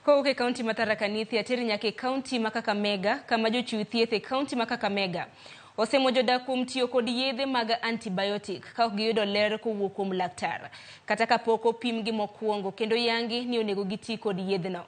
Kowuok e kaunti ma Tharaka Nithi ater nyaka e kaunti ma Kakamega kama jochiw thieth e kaunti ma Kakamega osemo jodak kuom tiyo kod yedhe mag antibiotic ka ok giyudo ler kowuok kuom laktar kata kapok opimgi mokwongo kendo yangi ni onego giti kod yedhno.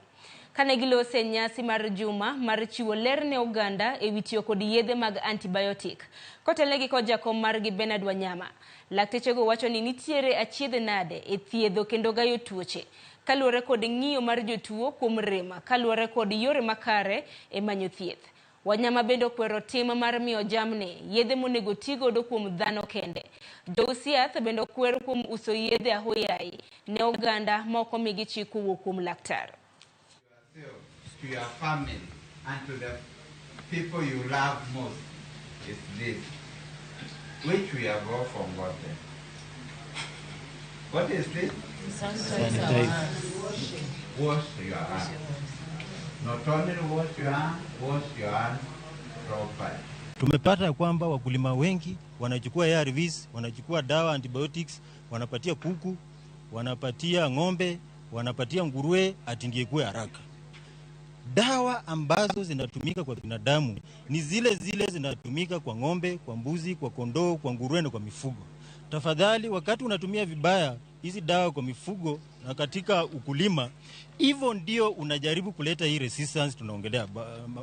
Kane gilose nyasi mar juma mar chiwo ler ne oganda e wi tiyo kod yedhe mag antibiotic kotelnegi kod jakom margi Bernard Wanyama, laktechego wacho ni nitiere achiedh nade e thiedho kendo gayo tuoche kaluwore kod ng'iyo mar jotuo kuom rem kaluwore kod yore makare e manyo thieth. Wanyama bende okwero tim mar miyo jamni yedhe monego ti godo kuom dhano kende. Jous yath bende okwer kuom uso yedhe ahoyayi ne oganda ma ok omigi chik kowuok kuom laktar. To your family and to the people you love most is this, which we have all forgotten. What is this? Sanitize. Wash your hands. Not only wash your hands, wash your hands properly. Tumepata kwamba wakulima wengi wanachukua ARVs, wanachukua dawa antibiotics, wanapatia kuku, wanapatia ng'ombe, wanapatia nguruwe ati ndiye ikuwe haraka. Dawa ambazo zinatumika kwa binadamu ni zile zile zinatumika kwa ng'ombe, kwa mbuzi, kwa kondoo, kwa nguruwe na kwa mifugo. Tafadhali, wakati unatumia vibaya hizi dawa kwa mifugo na katika ukulima, hivyo ndio unajaribu kuleta hii resistance tunaongelea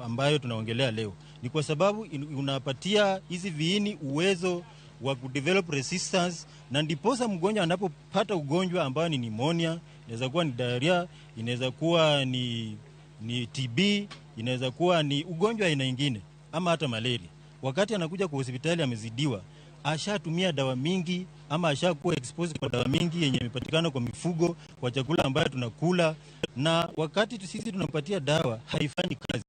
ambayo tunaongelea leo. Ni kwa sababu unapatia hizi viini uwezo wa kudevelop resistance, na ndiposa mgonjwa anapopata ugonjwa ambao ni pneumonia, inaweza kuwa ni diarrhea, inaweza kuwa ni TB, inaweza kuwa ni ugonjwa aina ingine ama hata malaria. Wakati anakuja kwa hospitali amezidiwa, ashatumia dawa mingi ama ashakuwa exposed kwa dawa mingi yenye imepatikana kwa mifugo, kwa chakula ambayo tunakula, na wakati sisi tunampatia dawa haifanyi kazi.